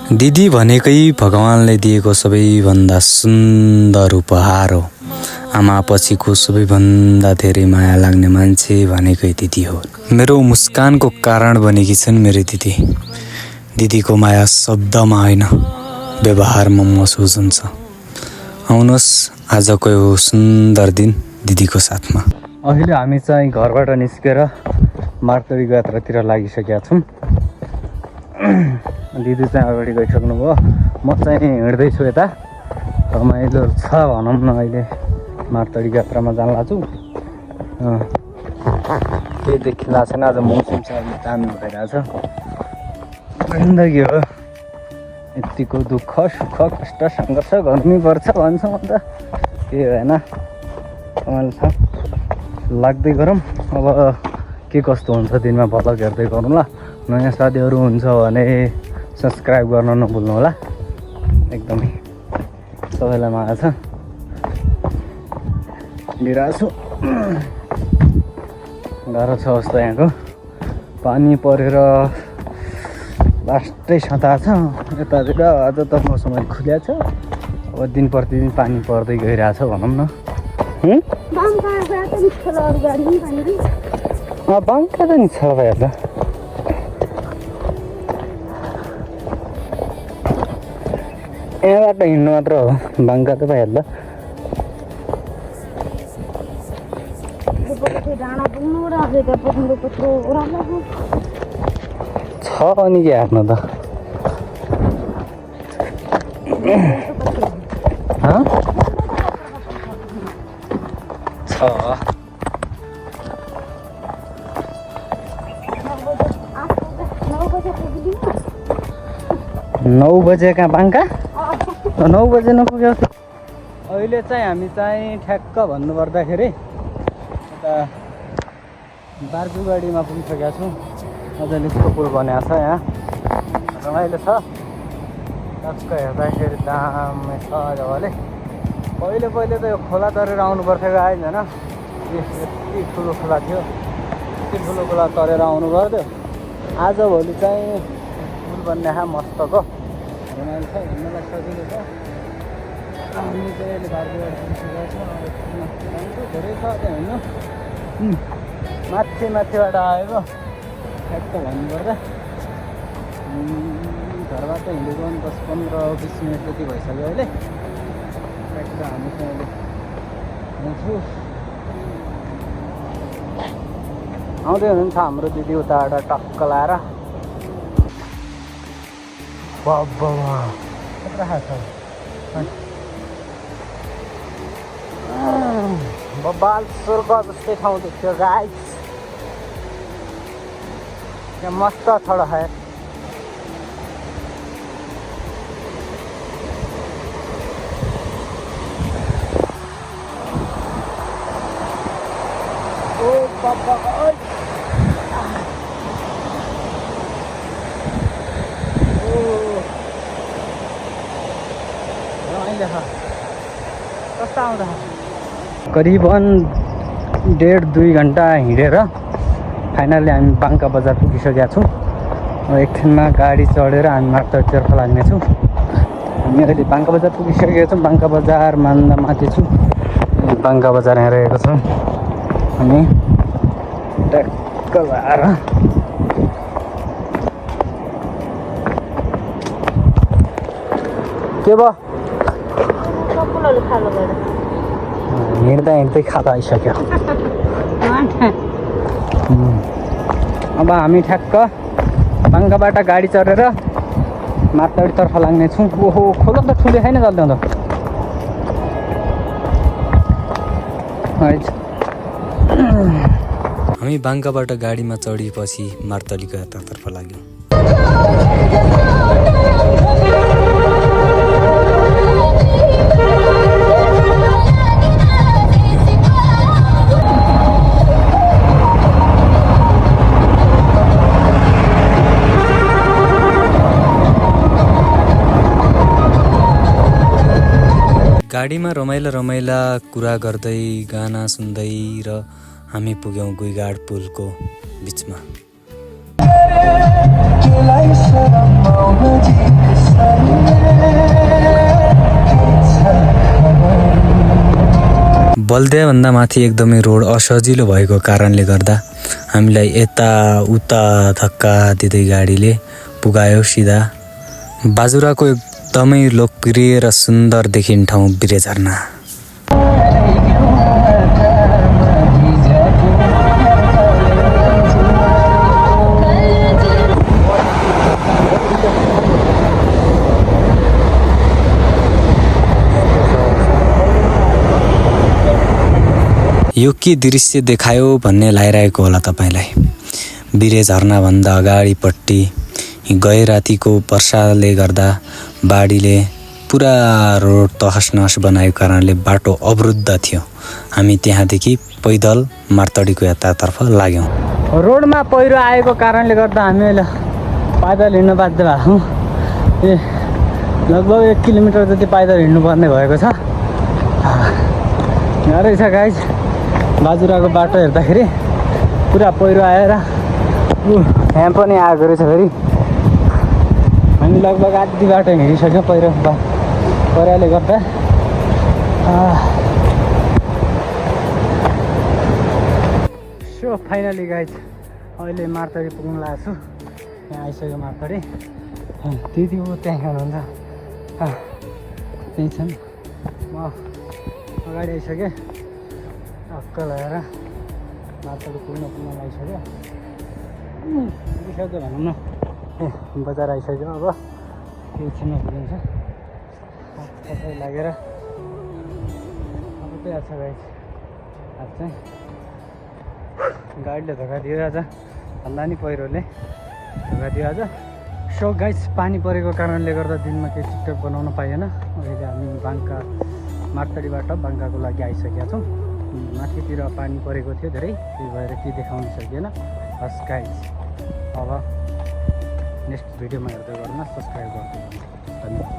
दिदी भनेकै भगवानले दिएको सबैभन्दा सुन्दर उपहार हो। आमा पछिको सबैभन्दा धेरै माया लाग्ने मान्छे भनेकै दिदी हो। मेरो मुस्कानको कारण बनेकी छन् मेरो दिदी। दिदीको माया शब्दमा होइन व्यवहारमा महसुस हुन्छ। आउनुहोस् आजको यो सुन्दर दिन दिदीको साथमा। अहिले हामी चाहिँ घरबाट निस्केर मार्तोडीको यात्रातिर लागिसकेका छौँ। दिदी चाहिँ अगाडि गइसक्नुभयो, म चाहिँ हिँड्दैछु यता। रमाइलो छ भनौँ न, अहिले मार्तोडीको यात्रामा जान लाग्छु। केही देखिरहेको छैन, आज मौसम चाहिँ अहिले दामी भइरहेछ। जिन्दगी हो, यतिको दुःख सुख कष्ट सङ्घर्ष गर्नुपर्छ भन्छ म त। केही भएन, रमाइलो छ, लाग्दै गरौँ। अब के कस्तो हुन्छ दिनमा भ्लग हेर्दै गरौँ ल। नयाँ साथीहरू हुन्छ भने सब्सक्राइब गर्न नभुल्नु होला। एकदमै सबैलाई माया छ, दिइरहेको छु। गाह्रो छ अवस्था यहाँको, पानी परेर लास्टै सता छ यतातिर। आज त मौसम अलिक खुल्या छ, अब दिन प्रतिदिन पानी पर्दै गइरहेछ भनौँ न। बाङ्का त नि छ भइहाल्छ। यहाँबाट हिँड्नु मात्र हो, बाङ्का त भइहाल्छ। छ अनि के आफ्नो त छ। 9 बजे कहाँ बाङ्का? 9 बजे नपुग्यो। अहिले चाहिँ हामी चाहिँ ठ्याक्क भन्नुपर्दाखेरि यता बार्जुगाडीमा पुगिसकेका छौँ। मजाले पुल बनाएको छ, यहाँ रमाइलो छ। टक्क हेर्दाखेरि दामी छ जग्गाले। पहिले पहिले त यो खोला तरेर आउनु पर्थ्यो, आइँदैन। यति ठुलो खोला थियो, यति ठुलो खोला तरेर आउनु पर्थ्यो। आजभोलि चाहिँ पुल बन्ने मस्तको रमाइलो छ, हिँड्नलाई सजिलो छ। हामी चाहिँ अहिले बार्जुगाडी पुगिसकेका छौँ। धेरै छ त्यहाँ हिँड्नु। माथिबाट आएको ठ्याक्क भन्नुपर्दा घरबाट हिँडेको 10-15-20 मिनट जति भइसक्यो अहिले। ठ्याक्क हामी चाहिँ अहिले आउँछु। आउँदै हुनुहुन्छ हाम्रो दिदी उताबाट टक्क लाएर। कत्रो खान्छ बबाल स्वर्ग जस्तै ठाउँ देख्यो गाइस। यहाँ मस्त छडा है। ओ बाबा कस्तो आउँदा करिबन 1.5-2 घन्टा हिँडेर फाइनली हामी बाङ्का बजार पुगिसकेका छौँ। एकछिनमा गाडी चढेर हामी मार्तोडीतर्फ लाग्नेछौँ। हामी अहिले बाङ्का बजार पुगिसकेका छौँ। बाङ्का बजार मान्दा माथि छु। बाङ्का बजार यहाँ रहेको छ। अनि टक्क लाएर के भयो हिँड्दा हिँड्दै खाँदा आइसक्यो। अब हामी ठ्याक्क बाङ्काबाट गाडी चढेर मार्तोडीतर्फ लाग्नेछौँ। ओहो खोला त ठुलो छैन जल्दी त। हामी बाङ्काबाट गाडीमा चढेपछि मार्तोडीको यात्रातर्फ लाग्यौँ। गाडीमा रमाइला कुरा गर्दै गाना सुन्दै र हामी पुग्यौँ गुइगाड पुलको बिचमा। बल्देभन्दा माथि एकदमै रोड असजिलो भएको कारणले गर्दा हामीलाई यता उता धक्का दिँदै गाडीले पुगायो सिधा बाजुराको एकदमै लोकप्रिय र सुन्दर देखिने ठाउँ बिरे झरना। यो के दृश्य देखायो भन्ने लागिरहेको होला तपाईँलाई। बिरे झरनाभन्दा अगाडिपट्टि गैरातीको वर्षाले गर्दा बाढीले पुरा रोड तहस नहस बनाएको कारणले बाटो अवरुद्ध थियो। हामी त्यहाँदेखि पैदल मार्तडीको यात्रातर्फ लाग्यौँ। रोडमा पहिरो आएको कारणले गर्दा हामी अहिले पैदल हिँड्न बाध्य भयौँ। लगभग 1 किलोमिटर जति पैदल हिँड्नुपर्ने भएको छ। गाह्रै छ गाइज। बाजुराको बाटो हेर्दाखेरि पुरा पहिरो आएर यहाँ पनि आएको रहेछ। फेरि हामी लगभग आधी बाटो हिँडिसक्यौँ पहिरोले गर्दा। सो फाइनली गाइज अहिले मार्तडी पुग्नु लागेको छु। यहाँ आइसक्यो मार्तडी। दिदी ऊ त्यहाँ हुनुहुन्छ, त्यहीँ छन्। म अगाडि आइसकेँ। टक्क लगाएर मार्तडी पुग्न लागिसक्यो। पुगिसक्यो भनौँ न। बजार आइसक्यो। अब एकछिनमा पुगिन्छ। सबै लागेर अब त्यही छ गाइज। आज चाहिँ गाडीले धक्का दियो आज, भन्दा नि पहिरोले धक्का दियो आज। सो गाइज पानी परेको कारणले गर्दा दिनमा केही टिकटक बनाउन पाइएन। अहिले हामी बाङ्का मार्तडीबाट बाङ्काको लागि आइसकेका छौँ। माथितिर पानी परेको थियो धेरै, त्यही भएर केही देखाउन सकिएन। हस् गाइज, अब नेक्स्ट भिडियोमा हेर्दै गर्नु, सब्सक्राइब गर्दै गर्नु। धन्यवाद।